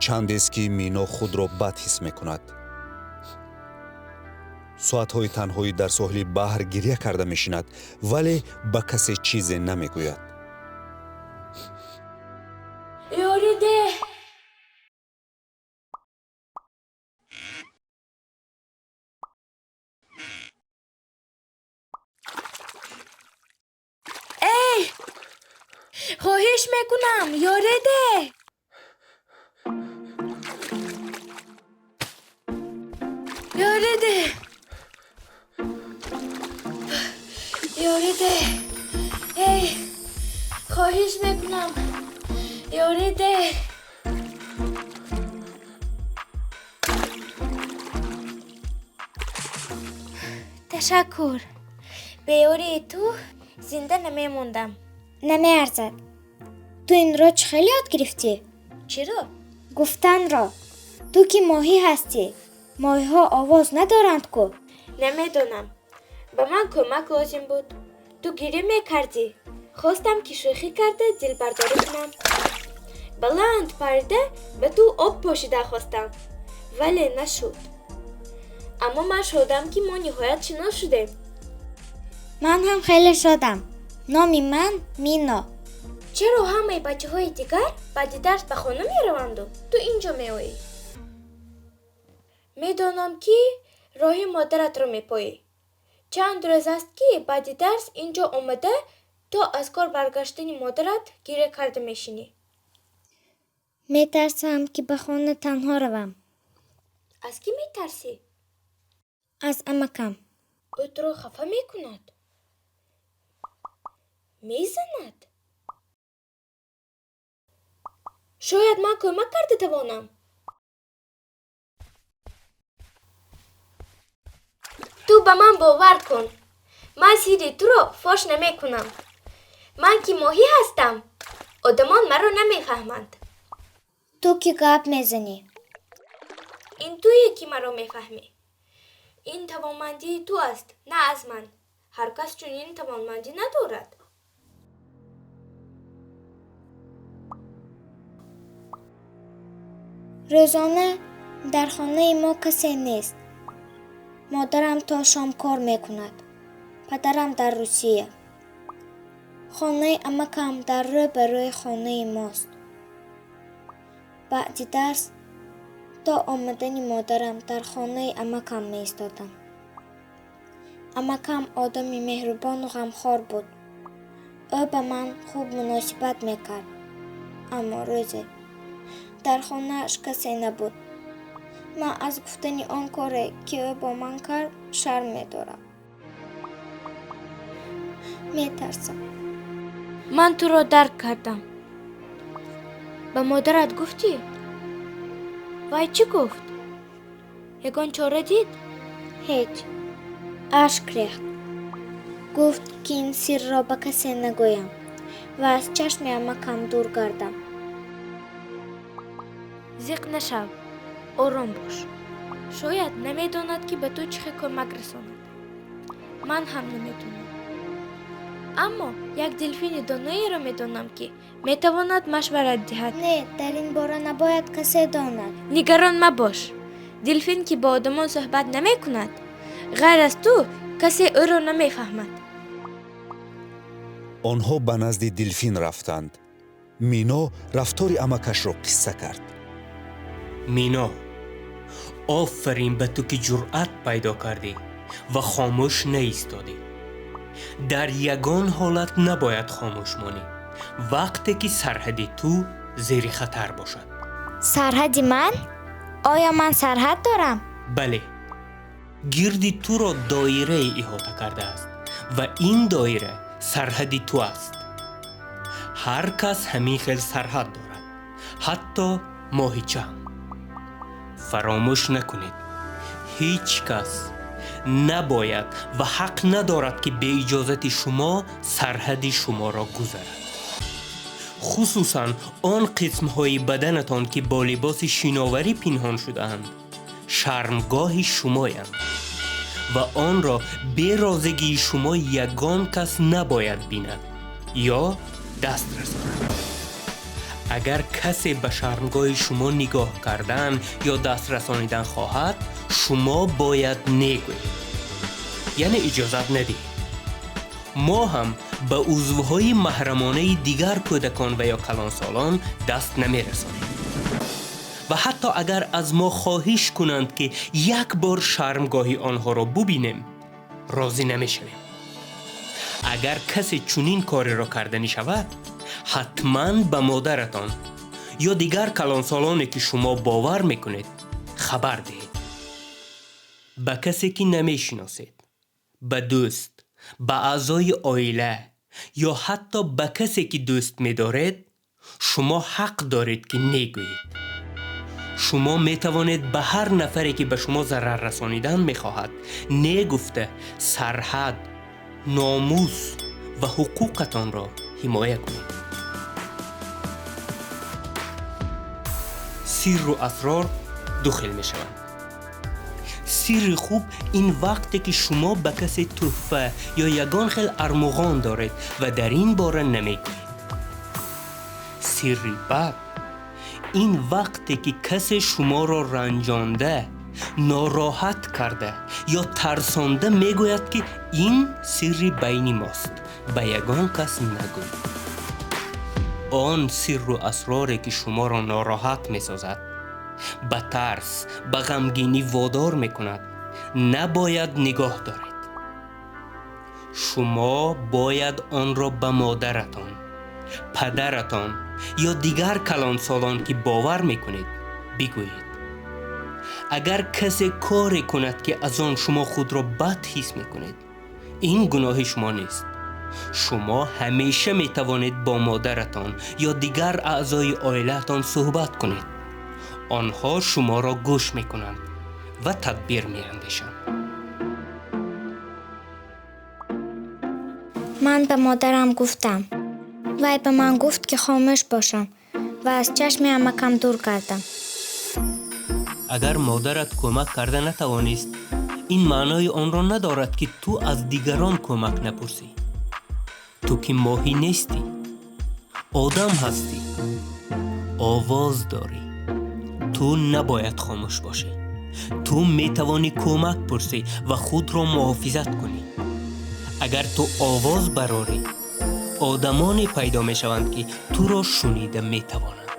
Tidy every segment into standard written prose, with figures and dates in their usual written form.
Чандест, ки Мино худро бад ҳис мекунад. Соатҳои танҳоӣ дар соҳили баҳр гирья карда мешинад, вале ба касе чизе намегӯяд. Ёрӣ деҳ! Эй, хоҳиш мекунам, ёрӣ деҳ! Ёрӣ деҳ! Ёрӣ деҳ! Эй, хоҳиш мекунам, ёрӣ деҳ! Ташаккур. Бе ёрии ту зинда намемондам. Намеарзад. Ту инро чӣ хел ёд гирифтӣ? Чиро? Гуфтанро. Ту ки моҳӣ ҳастӣ. Моҳиҳо овоз надоранд ку. Намедонам. Ба ман кӯмак лозим буд. Ту гиря мекардӣ. Хостам, ки шӯхӣ карда дилбардорӣ кунам. Баланд парида ба ту об пошида хостам, вале нашуд. Аммо ман шодам, ки мо ниҳоят шинос шудем. Ман ҳам хеле шодам. Номи ман Мино. Чаро ҳамаи бачаҳои дигар баъди дарс ба хона мераванду ту инҷо меоӣ? Медонам, ки роҳи модаратро мепоӣ. Чанд рӯз аст, ки баъди дарс инҷо омада, то аз кор баргаштани модарат гиря карда мешинӣ. Метарсам, ки ба хона танҳо равам. Аз кӣ метарсӣ? Аз амакам. Ӯ туро хафа мекунад? Мезанад? Шояд ман кӯмак карда тавонам? Ту ба ман бовар кун. Ман сирри туро фош намекунам. Ман ки моҳӣ ҳастам, одамон маро намефаҳманд. Ту ки гап мезанӣ? Ин туе, ки маро мефаҳмӣ. Ин тавонмандии ту аст, на аз ман. Ҳар кас чунин тавонмандӣ надорад. Рӯзона дар хонаи мо касе нест. Модарам то шом кор мекунад. Падарам дар Русия. Хонаи амакам дар рӯ ба рӯи хонаи мост. Баъди дарс то омадани модарам дар хонаи амакам меистодам. Амакам одами меҳрубону ғамхор буд. Ӯ ба ман хуб муносибат мекард. Аммо рӯзе дар хонааш касе набуд. Ман аз гуфтани он коре, ки ӯ бо ман кард, шарм медорам. Метарсам. Ман туро дарк кардам. Ба модарат гуфтӣ? Вай чӣ гуфт? Ягон чора дид? Ҳеҷ. Ашк рехт. Гуфт, ки ин сирро ба касе нагӯям ва аз чашми амакам дур гардам. Зиқ нашав, ором бош. Шояд намедонад, ки ба ту чӣ хел кӯмак расонад. Ман ҳам намедонам. Аммо як делфини доноеро медонам, ки метавонад машварат диҳад. Не, дар ин бора набояд касе донад. Нигарон мабош. Делфин, ки бо одамон суҳбат намекунад, ғайр аз ту касе ӯро намефаҳмад. Онҳо ба назди делфин рафтанд. Мино рафтори амакашро қисса кард. Мино, офарин ба ту, ки ҷуръат пайдо кардӣ ва хомӯш наистодӣ. Дар ягон ҳолат набояд хомӯш монӣ, вақте ки сарҳади ту зери хатар бошад. Сарҳади ман? Оё ман сарҳад дорам? Бале, гирди туро доирае иҳота кардааст ва ин доира сарҳади ту аст. Ҳар кас ҳамин хел сарҳад дорад, ҳатто моҳича. Фаромӯш накунед, ҳеҷ кас набояд ва ҳақ надорад, ки беиҷозати шумо сарҳади шуморо гузарад, хусусан он қисмҳои баданатон, ки бо либоси шиноварӣ пинҳон шудаанд, шармгоҳи шумоянд ва онро берозигии шумо ягон кас набояд бинад ё даст расонад. Агар касе ба шармгоҳи шумо нигоҳ кардан ё даст расонидан хоҳад, шумо бояд не гӯед, яъне иҷозат надиҳед. Мо ҳам ба узвҳои маҳрамонаи дигар кӯдакон ва ё калонсолон даст намерасонем. Ва ҳатто агар аз мо хоҳиш кунанд, ки як бор шармгоҳи онҳоро бубинем, розӣ намешавем. Агар касе чунин кореро карданӣ шавад, ҳатман ба модаратон ё дигар калонсолоне, ки шумо бовар мекунед, хабар диҳед. Ба касе, ки намешиносед, ба дӯст, ба аъзои оила ё ҳатто ба касе, ки дӯст медоред, шумо ҳақ доред, ки не гӯед. Шумо метавонед ба ҳар нафаре, ки ба шумо зарар расонидан мехоҳад, не гуфта сарҳад, номус ва ҳуқуқатонро ҳимоя кунед. Сирру асрор ду хел мешаванд. Сирри хуб ин вақте, ки шумо ба касе тӯҳфа ё ягон хел армуғон доред ва дар ин бора намегӯед. Сирри бад ин вақте, ки касе шуморо ранҷонда, нороҳат карда ё тарсонда мегӯяд, ки ин сирри байни мост, ба ягон кас нагӯед. Он сирру асроре, ки шуморо нороҳат месозад, ба тарс, ба ғамгинӣ водор мекунад, набояд нигоҳ доред. Шумо бояд онро ба модаратон, падаратон ё дигар калонсолон, ки бовар мекунед, бигӯед. Агар касе коре кунад, ки аз он шумо худро бад ҳис мекунед, ин гуноҳи шумо нест. Шумо ҳамеша метавонед бо модаратон ё дигар аъзои оилаатон суҳбат кунед. Онҳо шуморо гӯш мекунанд ва тадбир меандешанд. Ман ба модарам гуфтам. Вай ба ман гуфт, ки хомӯш бошам ва аз чашми амакам дур гардам. Агар модарат кӯмак карда натавонист, ин маънои онро надорад, ки ту аз дигарон кӯмак напурсӣ. Ту ки моҳӣ нестӣ, одам ҳастӣ, овоз дорӣ. Ту набояд хомӯш бошӣ. Ту метавонӣ кӯмак пурсӣ ва худро муҳофизат кунӣ. Агар ту овоз барорӣ, одамоне пайдо мешаванд, ки туро шунида метавонанд.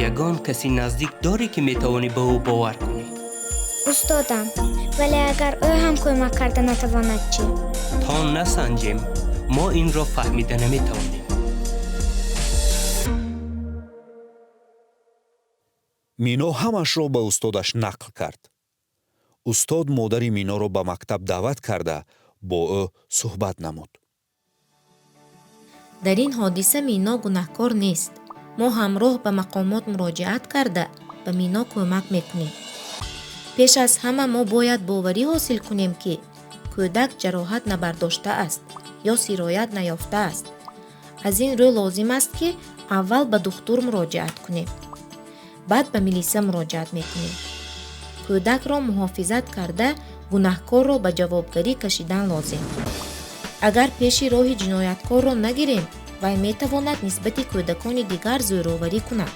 Ягон каси наздик дорӣ, ки метавонӣ ба ӯ бовар кунӣ? Устодам, вале агар ӯ ҳам кӯмак карда натавонад чӣ? То насанҷем, мо инро фаҳмида наметавонем. Мино ҳамашро ба устодаш нақл кард. Устод модари Миноро ба мактаб даъват карда, бо ӯ суҳбат намуд. Дар ин ҳодиса Мино гунаҳкор нест. Мо ҳамроҳ ба мақомот муроҷиат карда, ба Мино кӯмак мекунем. Пеш аз ҳама мо бояд боварӣ ҳосил кунем, ки кӯдак ҷароҳат набардоштааст ё сироят наёфтааст. Аз ин рӯ лозим аст, ки аввал ба духтур муроҷиат кунем, баъд ба милиса муроҷиат мекунем. Кӯдакро муҳофизат карда, гунаҳкорро ба ҷавобгарӣ кашидан лозим. Агар пеши роҳи ҷинояткорро нагирем, вай метавонад нисбати кӯдакони дигар зӯроварӣ кунад.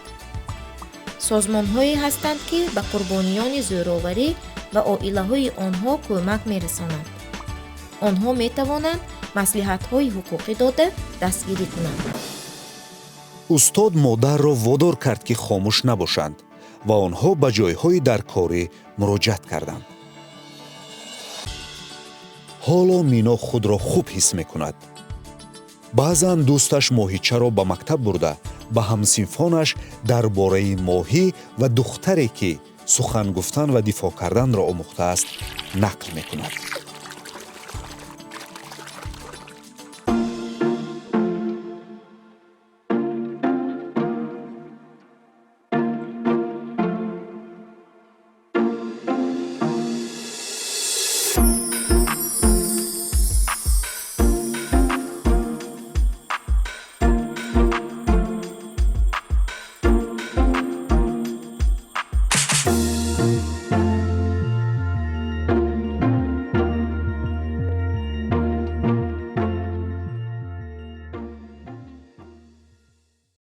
Созмонҳое ҳастанд, ки ба қурбониёни зӯроварӣ ва оилаҳои онҳо кӯмак мерасонанд. Онҳо метавонанд маслиҳатҳои ҳуқуқӣ дода дастгирӣ кунанд. Устод модарро водор кард, ки хомӯш набошанд ва онҳо ба ҷойҳои даркорӣ муроҷиат карданд. Ҳоло Мино худро хуб ҳис мекунад. Баъзан дӯсташ моҳичаро ба мактаб бурда, ба ҳамсинфонаш дар бораи моҳӣ ва духтаре, ки сухан гуфтан ва дифоъ карданро омӯхтааст, нақл мекунад.